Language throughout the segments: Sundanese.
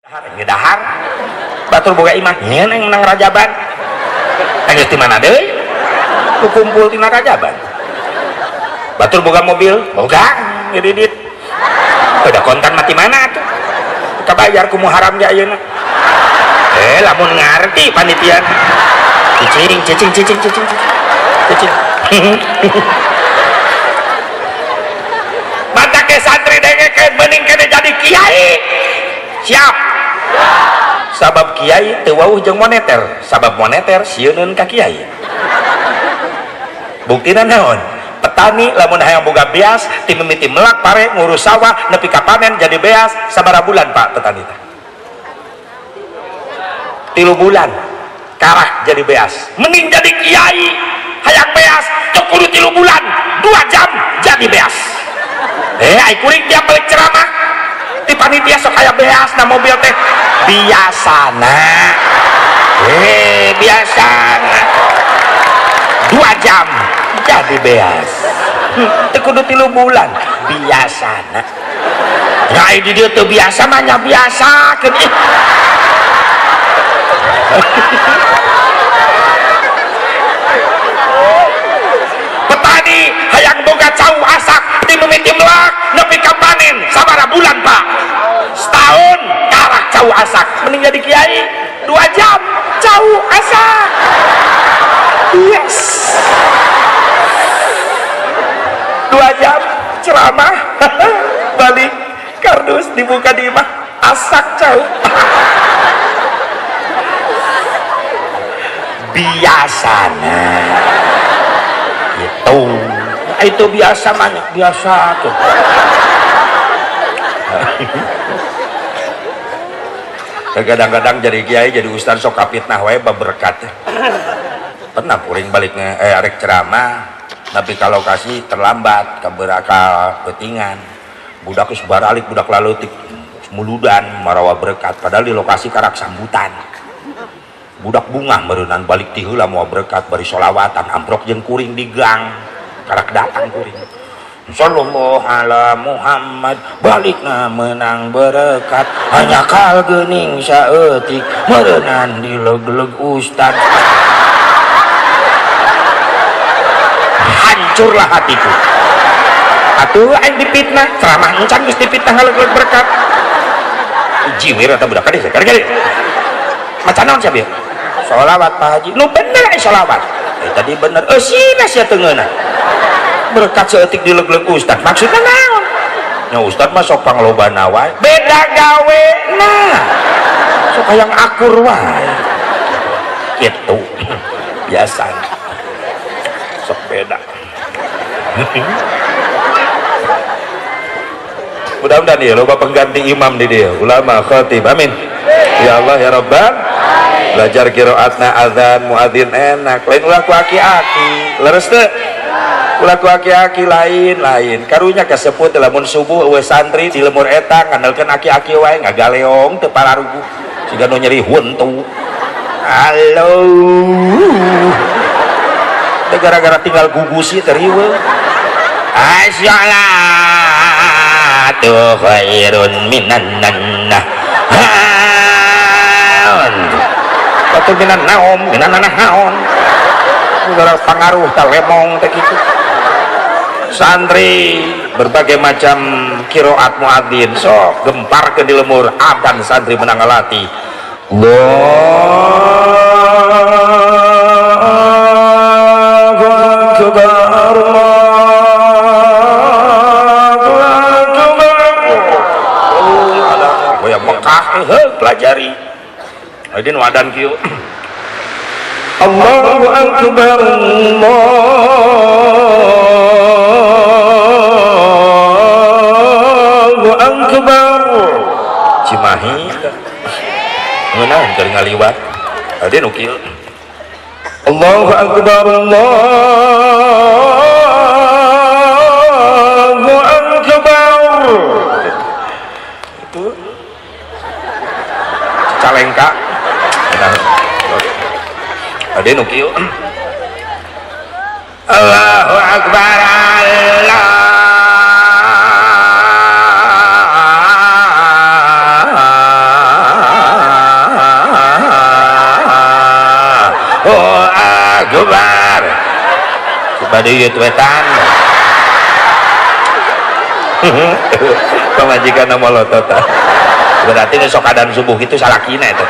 Dahar batur boga imah nyeun aing menang rajaban. Geus di mana deui? Nu kumpul tina rajaban. Batur boga mobil, boga ngedidit. Udah kontan mati mana atuh? Kabayar ku muharam ge ayeuna. Lamun ngarti panitia. Cicing cicing cicing cicing cicing. Mata ke santri dengekeun mending kene jadi kiai. Siap. Sabab kiai teu wauh jeung moneter, sabab moneter sieuneun ka kiai. Buktina naon? Petani lamun hayang boga beas, ti mimiti melak pare ngurus sawah nepi ka panen jadi beas sabaraha bulan Pak petani teh? 3 bulan karak jadi beas. Mending jadi kiai hayang beas teu kudu 3 bulan, 2 jam jadi beas. Ai kuring tiap balik ceramah ti panitia sok aya beas na mobil teh biasana. Biasana 2 jam jadi beas. Teu kudu 3 bulan biasana. Ya di dieu teu biasa mah nya biasa keun ih. Petani hayang boga cau asak ti mimiti melak nepi ka panen sabaraha bulan Pak? Setahun karak cau asak. Mending jadi kiai 2 jam cau asak. Yes. 2 jam ceramah balik kardus dibuka di imah asak cau. Biasana gitu. Itu biasa banyak biasa tuh. Kadang-kadang jadi kiai jadi ustaz sok kapitnah wae baberkat. Pernah kuring balik arek ceramah tapi kalau kasih terlambat keberaka petingan budak geus baralik budak laleutik muludan marawa berkat padahal di lokasi karak sambutan budak bungah meureunnan balik ti heula moal berkat bari solawatan amprok jeung kuring di gang karak datang kuring sallallahu ala Muhammad balikna menang berkat hanya kal geuning saeutik meureunnan dileg-leg ustad. Hancurlah hatiku. Atuh aing dipitnah ceramah encan geus dipitnah ngaleg-leg berkat jiwir eta budak kadieu kadieu maca naon sia bieu sholawat Pak Haji nu bener ai sholawat tadi bener eusina sia teu ngeunah berkat seeutik dileg-leg ustad maksudna naon nya ustad mah sok panglobana wae beda gawe nah sok hayang akur wae kitu biasa sok beda. Mudah-mudahan ya loba pengganti imam di dia ulama khatib amin ya Allah ya Rabbal. Belajar qiraatna azan muadzin enak lain ulah ku aki-aki leres teu ulah ku aki-aki lain-lain karunya kaseput lamun subuh eueuh santri di lemur eta ngandalkeun aki-aki wae ngagaleong teu pararuguh siga nu nyeri huntu halo teu gara-gara tinggal gugusi teh riweuh assalatu khairun minan nannah atau minan naom minan naon gara pangaruh ta lemong teh kitu. Santri berbagai macam qiraat muadzin sok gempar ke di lemur adan santri menang ngalati Allahu akbar Allahu akbar. Oh, ada Mekah heuh pelajari. Ayeuna nu adan kieu Allahu akbar Allahu akbar. Cimahi ngeunah keur ngaliwat ade nu kieu Allahu akbar Allahu akbar. Itu Cicalengka ade nu kieu Allahu akbar Allah Akbar. Cibaduyut wetan. Pamajikan molotot. Berarti nu sok adan subuh itu salakina eta.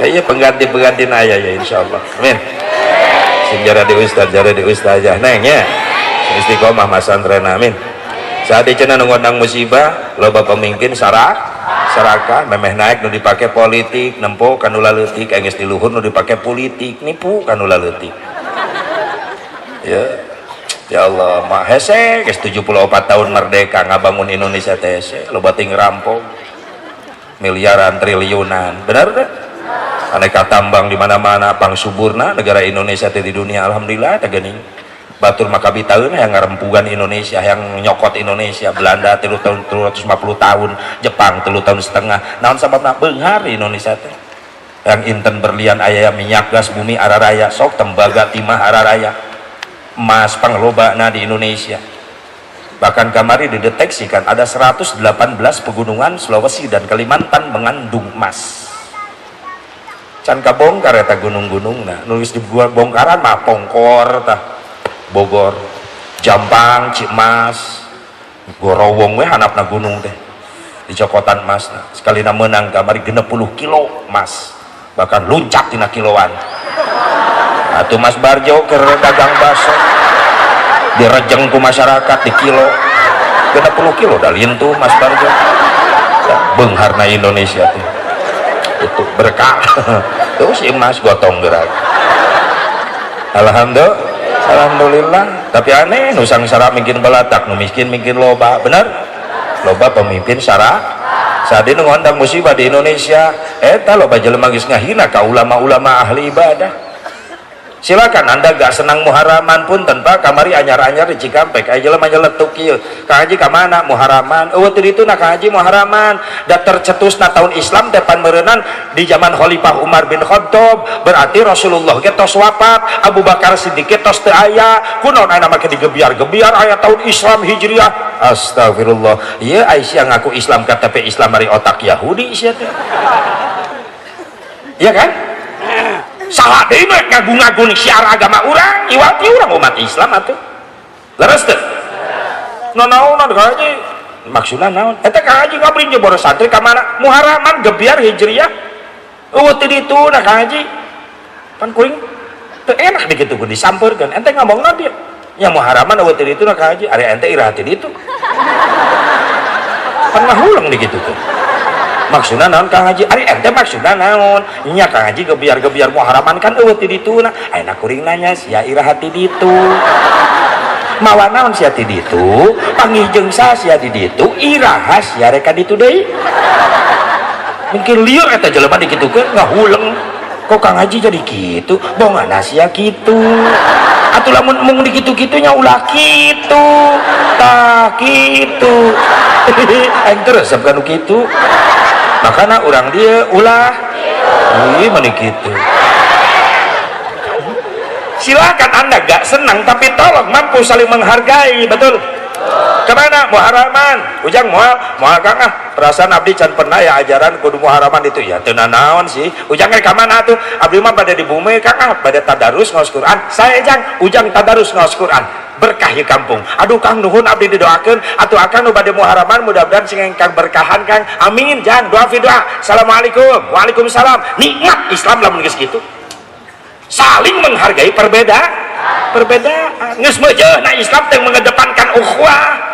Kayaknya pengganti-pengganti aya ya insyaallah. Amin. Sing jara di ustaz, jara di ustazah neng ya. Sing istiqomah masantren, amin. Saat cenah nu ngondang musibah, loba pemimpin sarakah memeh naik nu dipake politik, nempo kanu laleutik, geus di luhur nu dipake politik, nipu kanu laleutik. Ya. Ya Allah, mah hese geus 74 tahun merdeka ngabangun Indonesia teh hese, loba ting rampok. Miliaran, triliunan. Benar teh? Aneka tambang di mana-mana, pang suburna negara Indonesia teh di dunia, alhamdulillah teh geuning. Batur mah kabitaeun yang ngarempugan Indonesia, yang nyokot Indonesia, Belanda 3 tahun 350 tahun, Jepang 3 tahun setengah. Naon sababna beunghar Indonesia teh? Yang inten berlian aya, minyak gas bumi araraya, sok tembaga timah araraya. Emas panglobana di Indonesia. Bahkan kamari dideteksikan ada 118 pegunungan Sulawesi dan Kalimantan mengandung emas. Can kabongkar eta gunung-gunungna, nulis di bongkaran mah Pongkor tah, Bogor, Jampang, Cimas, Gorowong we hanapna gunung teh. Dicokotan emasna. Sekalina menang kamari 60 kilo emas. Bahkan luncat tina kiloan. Atuh Mas Barjo keur dagang bakso direjeng ku masyarakat di kilo 60 kilo dah lintuh Mas Barjo. Beungharna Indonesia teh itu berkah. Terus emas gotong gerak, alhamdulillah, alhamdulillah. Tapi aneh, nu sangsara mungkin balatak, nu miskin mungkin loba. Benar, loba pemimpin sara. Saat ini ngondang musibah di Indonesia eta loba jelema geus ngahina ka ulama-ulama ahli ibadah. Silakan Anda gak senang muharaman pun tanpa kamari anyar-anyar di Cikampek aya jelema nyeletuk kieu, "Kang Haji ka mana?" "Muharaman." Eueuh teu ditu na Kang Haji muharaman da tercetusna tahun Islam teh pan meureunnan di zaman Khalifah Umar bin Khattab, berarti Rasulullah ge tos wafat, Abu Bakar Siddiq ge tos teu aya. Kunaon aya make digebiar-gebiar aya tahun Islam Hijriah? Astagfirullah. Ieu Aisyah ngaku Islam, KTP Islam dari otak Yahudi sia teh, iya kan? Salah deui mah ngagung-ngagung syiar agama urang, iwati urang umat Islam atuh. Leres teu? Naon Kang Haji? Maksudna naon? Eta Kang Haji ngabring jeung boros santri ka mana? Muharaman gebiar Hijriah. Eueuh teu ditu na Kang Haji. Pan kuring teu enak dikitu disampeurkeun. Ente ngomongna dia. Nya muharaman eueuh teu ditu na Kang Haji. Ari ente iraha teu ditu. Pan ngahuleng dikitukeun. Maksudna naon Kang Haji? Ari ente maksudna naon? Nya Kang Haji gebiar-gebiar muharaman kan eueuh ti ditu na. Ayeuna kuring nanya sia iraha ti ditu? Mawa naon sia ti ditu? Panggih jeung saha sia di ditu? Iraha sia rek ka ditu deui? Mungkin lieur eta jelema dikitukeun ngahuleng. Kok Kang Haji jadi kitu? Bongana sia kitu. Atuh lamun mung dikitu-kitu nya ulah kitu. Tah kitu. Aing teu resep kanu kitu. Makana urang dia ulah ih meni kitu. Silakan Anda gak senang, tapi tolong mampu saling menghargai, betul? Kemana? Muharaman. Ujang moal, moal Kang ah. Perasaan abdi can pernah ya ajaran kudu muharaman itu ya teu nanaon sih. Ujang ka mana tuh? Abdi mah pada di bumi Kang ah, pada tadarus ngaos Quran. Saya jang, Ujang tadarus ngaos Quran. Berkah di kampung. Aduh Kang nuhun, abdi didoakeun atuh akang nu bade muharaman mudah-mudahan sing engkang berkahan Kang. Amin jang, doa fi doa. Assalamualaikum. Waalaikumsalam. Nikmat Islam lamun geus kitu. Saling menghargai perbedaan. Geus meujeuna Islam teh mengedepankan ukhuwah.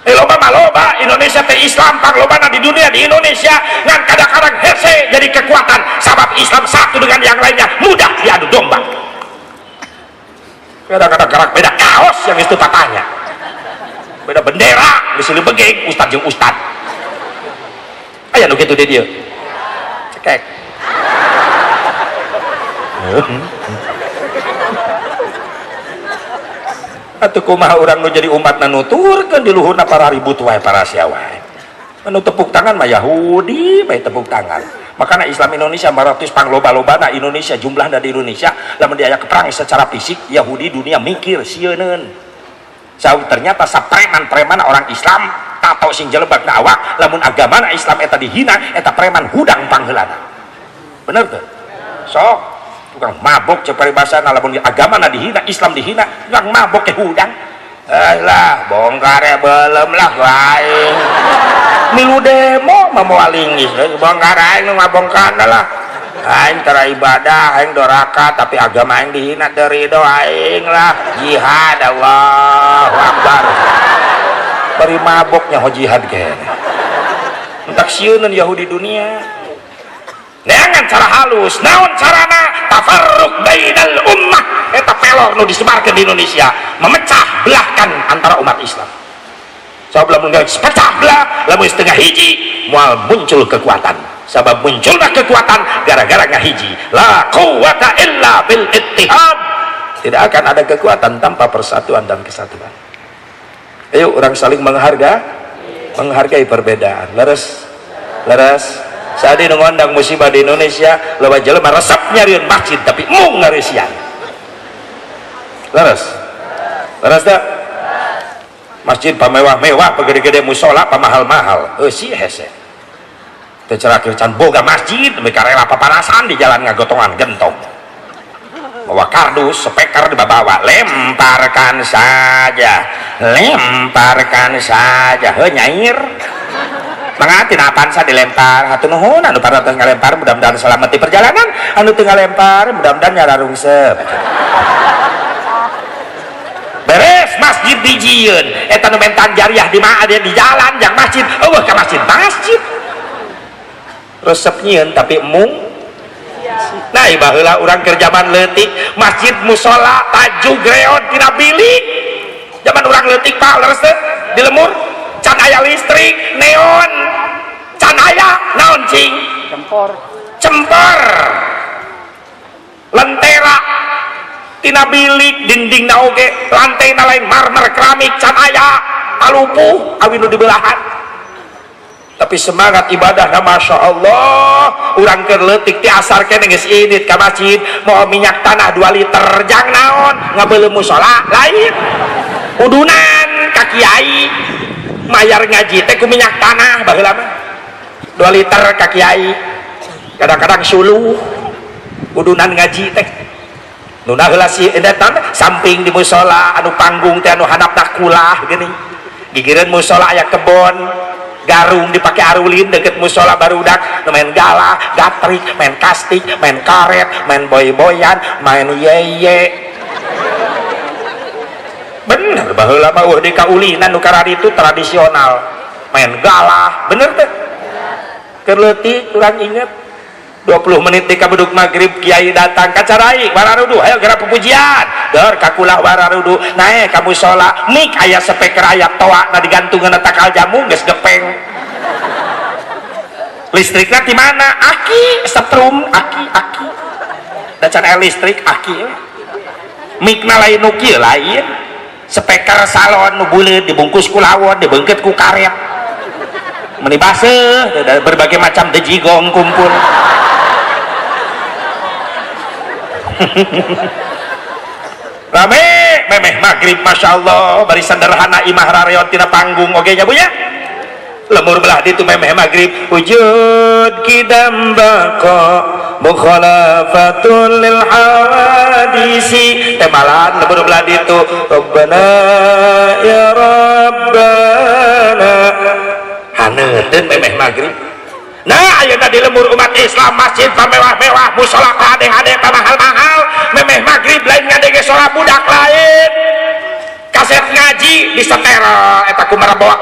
Loba mah loba Indonesia teh Islam panglobana di dunia di Indonesia, ngan kadang-kadang hese jadi kekuatan sabab Islam satu dengan yang lainnya mudah diadu domba. Kadang-kadang gerak beda kaos yang itu tatanya beda bendera geus begeng ustad jeung ustad aya nu kitu di dieu cekek. Atuh kumaha urang nu jadi umat nuturkeun di luhurna para ribut wae, para sia wae. Anu tepuk tangan mah Yahudi bae tepuk tangan. Makanya Islam Indonesia 400 pangloba-lobana Indonesia jumlahna di Indonesia, lamun diaya perang secara fisik Yahudi dunia mikir sieuneun. Sau ternyata sapreman-preman orang Islam tato sing jelebak na awak, lamun agamana Islam eta dihina eta preman hudang pangheulana. Bener teu? Sok Tukang mabok cek paribasana lamun agama na dihina, Islam dihina, tukang mabok ke hudang. Lah bongkar ya belum lah aing. Milu demo mah moal linggis, bongkar aing nu ngabongkarna lah. Aing tara ibadah, aing doraka tapi agama aing dihina teu ridho aing lah. Jihad Allahu Akbar. Bari maboknya ho jihad kene. Entak sieuneun Yahudi dunia. Neangan cara halus, naon carana tafarruq bainal ummah eta pelor nu disebarkeun di Indonesia, memecah belahkan antara umat Islam. Sabab lamun geus pecah belah, lamun setengah hiji moal muncul kekuatan. Sabab munculna kekuatan gara-gara ngahiji. La quwata illa bil ittihad. Tidak akan ada kekuatan tanpa persatuan dan kesatuan. Ayo orang saling menghargai perbedaan. Leres, leres. Saat ini ngondang musibah di Indonesia, loba jelema resep nyarian masjid tapi mung ngareusian. Leres, leres tak? Masjid pamewah-mewah, pagede-gede musola, pamahal-mahal. Eusi hese. Teu cerakir can boga masjid, mereka rela papanasan di jalan ngagotongan gentong. Bawa kardus, speaker dibawa, lemparkan saja, lemparkan saja. Heuh nyair. Mangga tina Avanza dilempar, hatur nuhun anu parantos ngalempar, mudah-mudahan selamat di perjalanan, anu teu ngalempar mudah-mudahan nyararungsep. Beres masjid dijieun, eta nu mentan jariah di mana di jalan jang masjid, eueuh ka masjid, masjid. Resep nyieun tapi mung. Nah, baheula urang keur zaman leutik, masjid musola tajug reot tina bilik. Zaman urang leutik Pak, leres teh di lemur can aya listrik neon, can aya naon cing? Cempor. Cempor. Lentera tina bilik dindingna oge lantaina lain marmer keramik can aya talupuh awi nu dibelahan. Tapi semangat ibadahna Masya Allah, urang keur leutik ti asar keneh geus indit ka masjid mau minyak tanah 2 liter jang naon ngabeuleuh musola lain udunan ka kiai mayar ngaji teh ku minyak tanah baheula mah 2 liter ka kiai kadang-kadang suluh udunan ngaji teh nu heula si eta samping di musola anu panggung teh anu handapna kulah geuning gigireun musola aya kebon garung dipakai arulin deket musola barudak main galah gatrik main kastik main karet main boy-boyan main yeye. Bener baheula mah eueuh di kaulinan nu itu tradisional main galah bener teh keur leutik urang inget 20 menit di kabeduk maghrib kiai datang kacarai wararudu ayo gerak pupujian dor kakulah wararudu naik ka musola mik aya speaker aya toa na digantungan takal jamu geus gepeng listrikna di mana aki setrum aki aki da can aya listrik aki mikna lain nu kieu lain speaker salon nu buleut dibungkus ku lawon dibeungkeut ku karet meni baseuh berbagai macam dejigong kumpul. Rame memeh maghrib Masya Allah bari sederhana imah rareot tina panggung oge nya bu nya lemur belah ditu memeh maghrib wujud kidam baqa mukhalafatul lil hawadisi temalan lemur belah ditu Rabbana ya Rabbana haneutkeun memeh maghrib. Nah ayeuna di lemur umat Islam masjid pamewah-mewah musola hade-hade pamahal-mahal memeh maghrib lain ngadenge sholat budak lain kaset ngaji di setel eta kumaha bawa